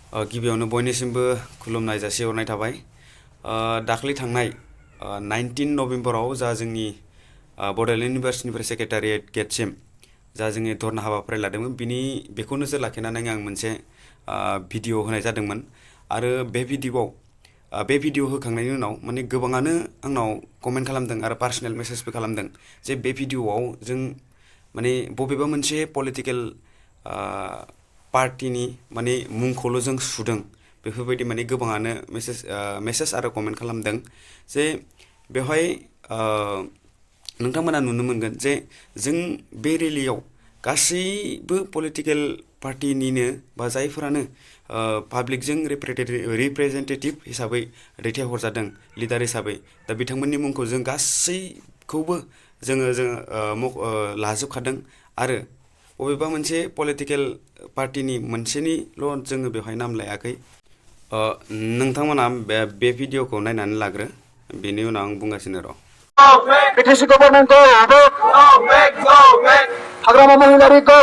गिबियावनो बयनिसिमबो खुलुमनाय जासिहरनाय थाबाय। दाख्लै थांनाय 19 नभेम्बराव जा जोंनि बड'लेण्ड इउनिभार्सिटिनिफ्राय सेक्रेटारियेट गेटसिम जा जोंनि धरना हाबाफारि लादोंमोन बेखौ नोजोर लाखिनानै आं मोनसे भिडिअ होनाय जादोंमोन आरो बे भिडिअ होखांनायनि उनाव माने गोबाङानो आंनाव कमेन्ट खालामदों आरो पार्सनेल मेसेजबो खालामदों जे बे भिडिअआव जों माने बबेबा मोनसे पलिटिकेल पार्टिनि माने मुंखौल' जों सुदों बेफोरबायदि माने गोबाङानो मेसेज आरो कमेन्ट खालामदों जे बेवहाय नोंथांमोना नुनो मोनगोन जे जों बे रेलियाव गासैबो पलिटिकेल पार्टिनिनो बा जायफोरानो पाब्लिकजों रिप्रेजेन्टेटिभ हिसाबै दैथायहरजादों लिडार हिसाबै दा बिथांमोननि मुंखौ जों गासैखौबो जोङो लाजोबखादों आरो बबेबा मोनसे पलिटिकेल पार्टिनि मोनसेनिल' जोङो बेवहाय नाम लायाखै। नोंथांमोना बे भिडिअखौ नायनानै लाग्रो बेनि उनाव आं बुंगासिनो र'। BTC government go back. Hagrama Mahilari go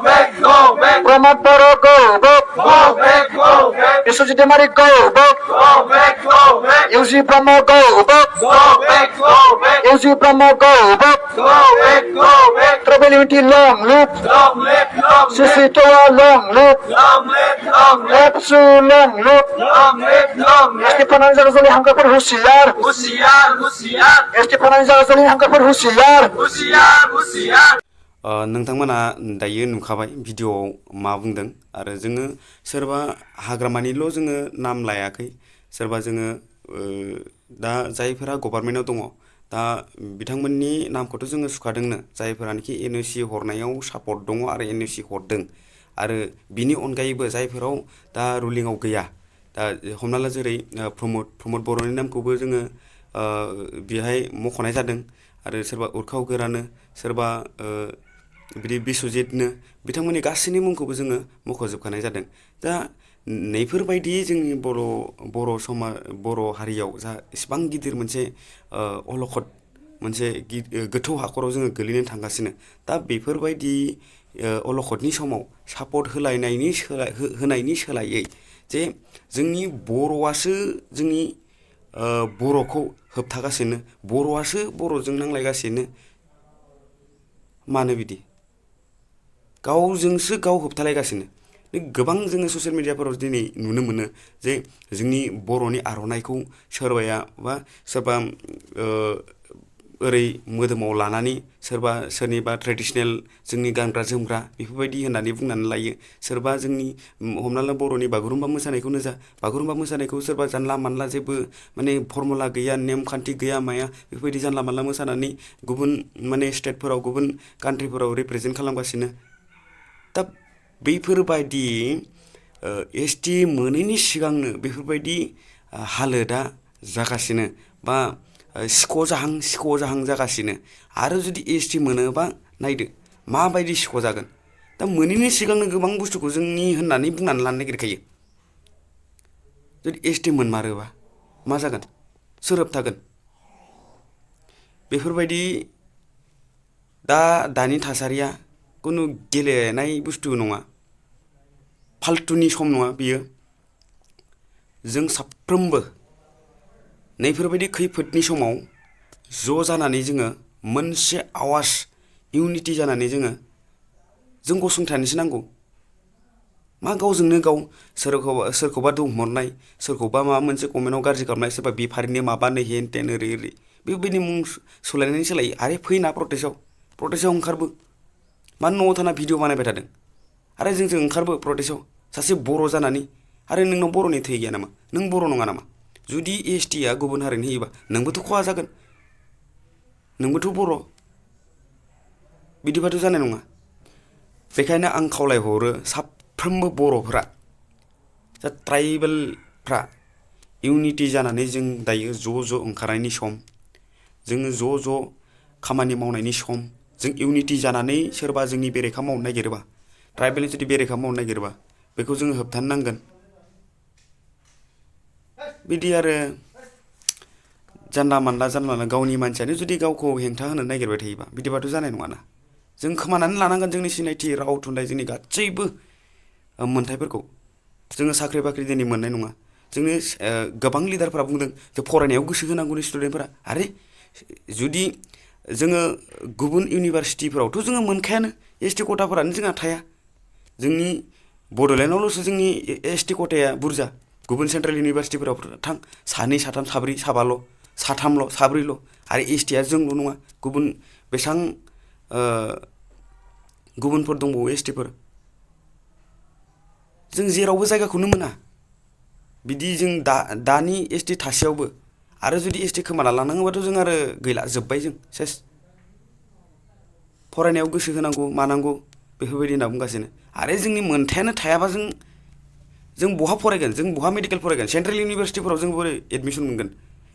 back. Pramod Boro go back. Biswajit Demari go back. UG Brahmo go back. UG Brahmo go back. Travel unity long live. CC Tower long live. Epsu long live. ST Pananja Razali Hangapur Hushiyar. ST Pananja Razali Hangapur Hushiyar. नोंथांमोना दायो नुखाबाय भिडिअआव मा बुंदों आरो जोङो सोरबा हाग्रामानिल' जोङो नाम लायाखै सोरबा जोङो दा जायफोरा गभर्नमेन्टआव दङ दा बिथांमोननि नामखौथ' जोङो सुखादोंनो जायफोरानोखि एनअसि हरनायाव सापर्ट दङ आरो एनअसि हरदों आरो बिनि अनगायैबो जायफोराव दा रुलिंआव गैया दा हमना ला जेरै प्रमद बर'नि नामखौबो जोङो बेहाय मख'नाय जादों आरो सोरबा उरखाव गोरानो सोरबा बिदि बिस्वजितनो बिथांमोननि गासैनि मुंखौबो जोङो मख'जोबखानाय जादों। दा नैफोरबायदि जोंनि बर' हारियाव जा इसिबां गिदिर मोनसे अलखद मोनसे गोथौ हाखराव जोङो गोलैनो थांगासिनो दा बेफोरबायदि अलखदनि समाव सापर्ट होनायनि सोलायै जे जोंनि बर'आसो जोंनि बर'खौ होबथागासिनो बर'आसो बर'जों नांलायगासिनो मानो बिदि गावजोंसो गाव होबथालायगासिनो गोबां जोङो ससियेल मिडियाफोराव दिनै नुनो मोनो जे जोंनि बर'नि आर'नाइखौ सोरबा ओरै मोदोमाव लानानै सोरबा सोरनिबा ट्रेडिसनेल जोंनि गानग्रा जोमग्रा बेफोरबायदि होननानै बुंनानै लायो सोरबा जोंनि हमना ला बर'नि बागुरुम्बा मोसानायखौनो जा बागुरुम्बा मोसानायखौ सोरबा जानला मानला जेबो माने फर्मुला गैया नेमखान्थि गैया माया बेफोरबायदि जानला मानला मोसानानै गुबुन माने स्टेटफोराव गुबुन कान्ट्रिफोराव रिप्रेजेन्ट खालामगासिनो दा बैफोरबायदि एसटि मोनैनि सिगांनो बेफोरबायदि हालोदा जागासिनो बा सिख' जाहां जागासिनो आरो जुदि एसटि मोनोबा नायदो माबायदि सिख' जागोन दा मोनैनि सिगांनो गोबां बुस्थुखौ जोंनि होननानै बुंनानै लानो नागिरखायो जुदि एसटि मोनमारोबा मा जागोन सोर होबथागोन बेफोरबायदि दानि थासारिया खुनु गेलेनाय बुस्थु नङा फाल्थुनि सम नङा बियो जों साफ्रोमबो नैफोरबायदि खैफोदनि समाव ज' जानानै जोङो मोनसे आवाज इउनिटि जानानै जों गसंथानोसो नांगौ मा गावजोंनो गाव सोरखौबा दुमहरनाय सोरखौबा माबा मोनसे कमेन्टआव गाज्रि खालामनाय सोरबा बेफारिनो माबानो हेन टेन ओरै बेबायदि मुं सोलायनायनि सोलायै आरो फैना प्रटेस्टआव ओंखारबो मानो न'आव थाना भिडिअ बानायबाय थादों आरो जों ओंखारबो प्रटेस्टआव सासे बर' जानानै आरो नोंनाव बर'नि थै गैया नामा नों बर' नङा नामा जुदि एसटिआ गुबुन हारिनि होयोबा नोंबोथ' खहा जागोन नोंबोथ' बर' बिदिबाथ' जानाय नङा बेखायनो आं खावलायहरो साफ्रोमबो बर'फोरा जा ट्राइबेलफ्रा इउनिटि जानानै जों दायो ज' ओंखारनायनि सम जोङो ज' खामानि मावनायनि सम जों इउनिटि जानानै सोरबा जोंनि बेरेखा मावनो नागिरोबा ट्राइबेलनि जुदि बेरेखा मावनो नागिरोबा बेखौ जोङो होबथानो नांगोन बिदि आरो जानला मानला गावनि मानसियानो जुदि गावखौ हेंथा होनो नागिरबाय थायोबा बिदिबाथ' जानाय नङाना जों खोमानानै लानांगोन जोंनि सिनायथि राव थुनलाइ जोंनि गासैबो मोन्थाइफोरखौ जोङो साख्रि बाख्रि दिनै मोननाय नङा जोंनि गोबां लिडारफोरा बुंदों जे फरायनायाव गोसो होनांगौनि स्टुडेन्टफोरा आरे जुदि जोङो गुबुन इउनिभारसिटिफोरावथ' जोङो मोनखायानो एसटि खथाफोरानो जोंहा थाया जोंनि बड'लेण्डआवल'सो जोंनि एसटि खथाया बुरजा गुबुन सेन्ट्रेल इउनिभारसिटिफोराव थां सानै साथाम साब्रै साबाल' साथामल' साब्रैल' आरो एसटिया जोंल' नङा गुबुन बेसां गुबुनफोर दंबावो एसटिफोर जों जेरावबो जायगाखौनो मोना बिदि जों दानि एसटि थासेयावबो आरो जुदि एसटि खोमाना लानाङोबाथ' जों आरो गैला जोब्बाय जों सेस फरायनायाव गोसो होनांगौ मानांगौ बेफोरबायदि होनना बुंगासिनो आरो जोंनि मोनथायानो थायाबा जों बहा फरायगोन जों बहा मेडिकेल फरायगोन सेन्ट्रेल इउनिभारसिटिफोराव जों बोरै एडमिसन मोनगोन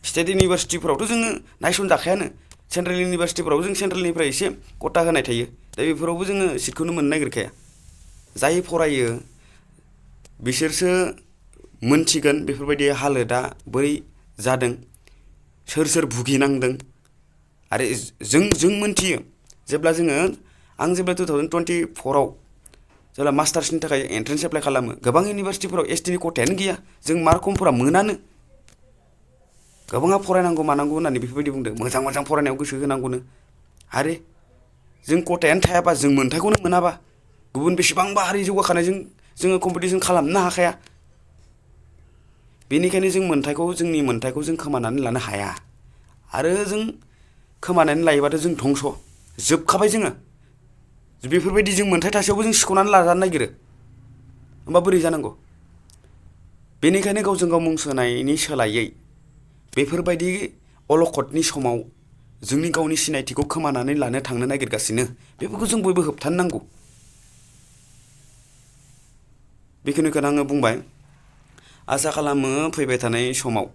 स्टेट इउनिभारसिटिफोरावथ' जोङो नायसनजाखायानो सेन्ट्रेल इउनिभारसिटिफोराव जों सेन्ट्रेलनिफ्राय एसे खथा होनाय थायो दा बेफोरावबो जोङो सिटखौनो मोननो नागिरखाया जाय फरायो बिसोरसो मोनथिगोन बेफोरबायदि हालोदा बोरै जादों सोर भुगिनांदों आरो जों मोनथियो जेब्ला जोङो आं जेब्ला 2024आव जेब्ला मास्टार्सनि थाखाय एन्ट्रेन्स एप्लाइ खालामो गोबां इउनिभारसिटिफोराव एसटिनि खथायानो गैया जों मार्क खमफोरा मोनानो गोबाङा फरायनांगौ मानांगौ होननानै बेफोरबायदि बुंदों मोजां फरायनायाव गोसो होनांगौनो आरो जों खथायानो थायाबा जों मोनथायखौनो मोनाबा गुबुन बेसेबांबा हारि जौगाखानायजों जोङो कम्पिटिसन खालामनो हाखाया बेनिखायनो जोंनि मोनथायखौ जों खोमानानै लानो हाया आरो जों खोमानानै लायोबाथ' जों धंस जोबखाबाय जोङो बेफोरबायदि जों मोनथाय थासेयावबो जों सिख'नानै लाजानो नागिरो होमबा बोरै जानांगौ बेनिखायनो गावजों गाव मुं सोनायनि सोलायै बेफोरबायदि अलखदनि समाव जोंनि गावनि सिनायथिखौ खोमानानै लानो थांनो नागिरगासिनो बेफोरखौ जों बयबो होबथानो नांगौ बेखिनिखौनो आङो बुंबाय आसा खालामो फैबाय थानाय समाव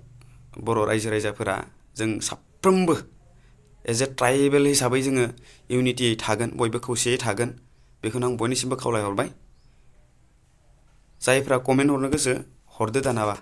बर' रायजो राजाफोरा जों साफ्रोमबो एज ए ट्राइबेल हिसाबै जोङो इउनिटियै थागोन बयबो खौसेयै थागोन बेखौनो आं बयनिसिमबो खावलायहरबाय जायफ्रा कमेन्ट हरनो गोसो हरदो दानाबा